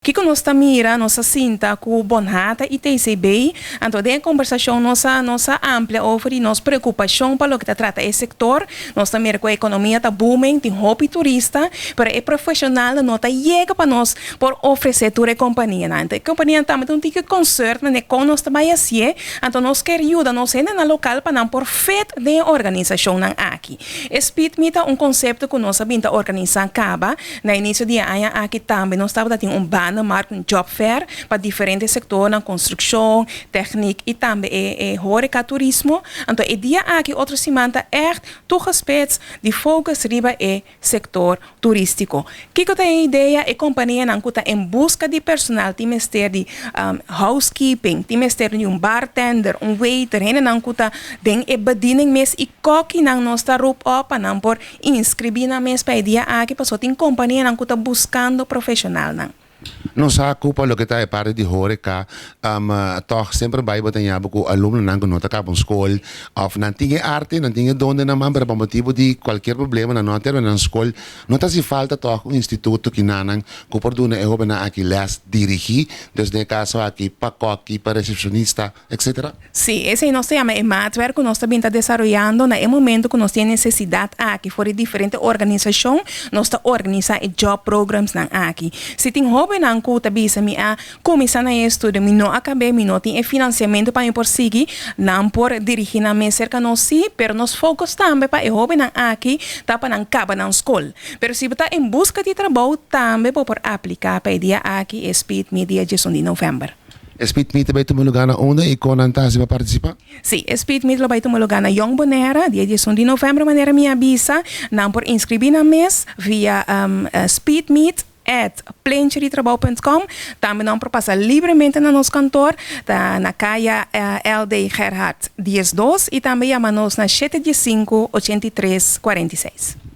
Kiko nos ta mira? Nos a sinta ku Bonhata i TCB, anto den e kombersashon nos a amplia over di nos preokupashon pa loke ta trata e sektor. Nos ta mira ku e ekonomia ta booming, tin hopi turista, pero e profeshonalnan no ta yega pa nos por ofresé tur e kompanianan. Anto e kompanianan tambe ta un tiki concerned manera kon nos ta bai hasié, anto nos ker yuda nos hendenan lokal pa nan por fit den e organisashonnan aki. E Speed Meet ta un konsepto ku nos a bin ta organisá kaba. Na inisio di e aña aki tambe nos tabata tin un banenmarkt, un job fair pa diferente sektornan, konstrukshon, tèknik i tambe e e horeca, turismo. Anto e dia aki otro siman ta ègt toegespitst di focus riba e sektor turístiko. Kiko ta e idea? E kompanianan ku ta en buska di personal tin mester di housekeeping, tin mester di un bartender, un waiter, hendenan ku ta den e bediening mes i kòkinan, nos ta roep op pa nan por inskribí nan mes pa e dia aki, pasobra tin kompanianan ku ta buskando profeshonalnan. Nos sa ku pa loke ta e parti di horeca, tòg semper bai bo ta ña bo ku alumnonan ku no ta kaba un skol òf nan tin e arte, nan tin e don den nan man, pero pa motibu di kualkier problema nan no a terminá nan skol. No ta hasi falta tòg un instituto kinanan ku por duna e hóbennan aki lès dirigí, dus den e kaso aki pa kòki, pa resepshonista, etcetera? Sí, esei nos ta yama e maatwerk ku nos ta bin ta desaroyando na e momento ku nos tin e nesesidat aki for di diferente organisashon, nos ta organisá e job programsnan aki. Si tin hóbennan ku ta bisa mi a kuminsá na e estudio, mi no a kab'é, mi no tin e finansiamentu pa mi por sigui, nan por dirigí nan mes serka nos sí, pero nos focus tambe pa e hóbennan aki ta pa nan kaba nan skol. Pero si bo ta en buska di trabou tambe bo por apliká pa e dia aki, e Speed Meet dia 11 di novèmber. E Speed Meet ta bai tuma lugá na unda i kon nan ta hasi pa partisipá? Sí, e Speed Meet lo bai tuma lugá na Jong Bonaire, dia 11 di novèmber manera mi a bisa. Nan por inskribí nan mes via speedmeet@pleintjeditrabou.com. Tambe nan por pasa libremente na nos kantor, ta na Kaya LD Gerhard 12 i tambe yama nos na 715 83 46.